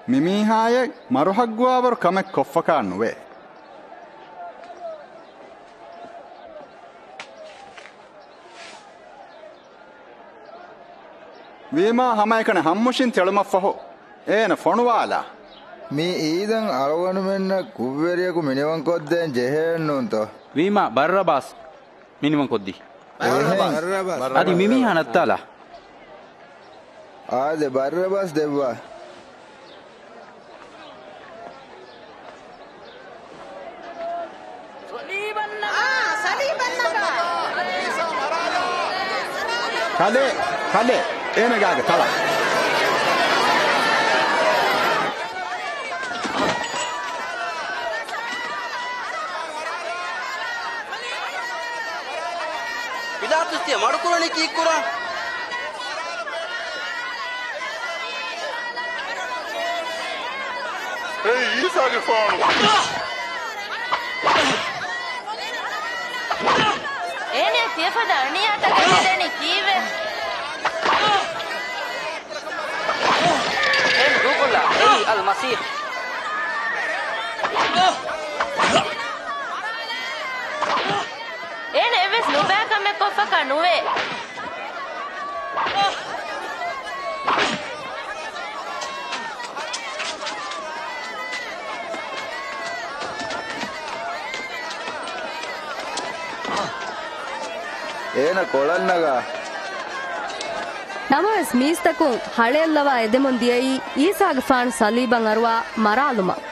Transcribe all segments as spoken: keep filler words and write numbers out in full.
މި މީހާއެއް މަރުހައްގުވާވަރު ކަމެއް ކޮށްފަކާ ނުވޭ. ވީމާ ހަމައެކަނި ހަމްމުށިން ތެޅުމަށްފަހު އޭނަ ފޮނުވާލާ. މި އީދަށް އަޅުގަނޑުމެންނަށް ކުށްވެރިޔަކު މިނިވަންކޮށްދޭން ޖެހޭނޫންތޯ؟ ވީމާ ބައްރަބާސް މިނިވަންކޮށްދީ. އެހެން. އަދި މި މީހާ ނައްތާލާ. އާދެ، ބައްރަބާސް ދެއްވާ. ކަލޭ، ކަލޭ، އޭނަ ގާގަ ތަޅަ. ޕިލާތުސް ތިޔަ މަޑުކުރަނީ ކީއްކުރާ؟ އޭ އީސާގެފާނު! އޭނަ ތިޔަފަދަ އަނިޔާތަކެއް ހެދެނީ ކީއްވެ؟ އޭނަ ދޫކޮށްލާ، އެއީ އަލް މަސީޙް. އޭނަ އެއްވެސް ނުބައި ކަމެއް ކޮށްފަކާ ނުވޭ. އޭނަ ކޮޅަށް ނަގާ. ނަމަވެސް މީސްތަކުން ހަޅޭއްލަވާ އެދެމުން ދިޔައީ އީސާގެފާނު ޞަލީބަށް އަރުވާ މަރާލުމަށް.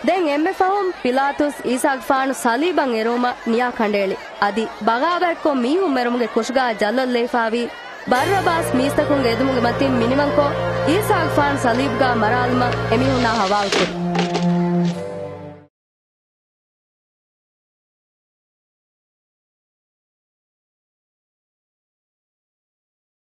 ދެން އެންމެ ފަހުން ޕިލާތުސް އީސާގެފާނު ޞަލީބަށް އެރުވުމަށް ނިޔާ ކަނޑައެޅި. އަދި ބަޣާވާތްކޮށް މީހުން މެރުމުގެ ކުށުގާ ޖަލަށްލައިފާވީ ބައްރަބާސް މީސްތަކުންގެ އެދުމުގެ މަތިން މިނިވަންކޮށް، އީސާގެފާނު ޞަލީބުގާ މަރާލުމަށް އެމީހުންނާ ހަވާލުކުރި.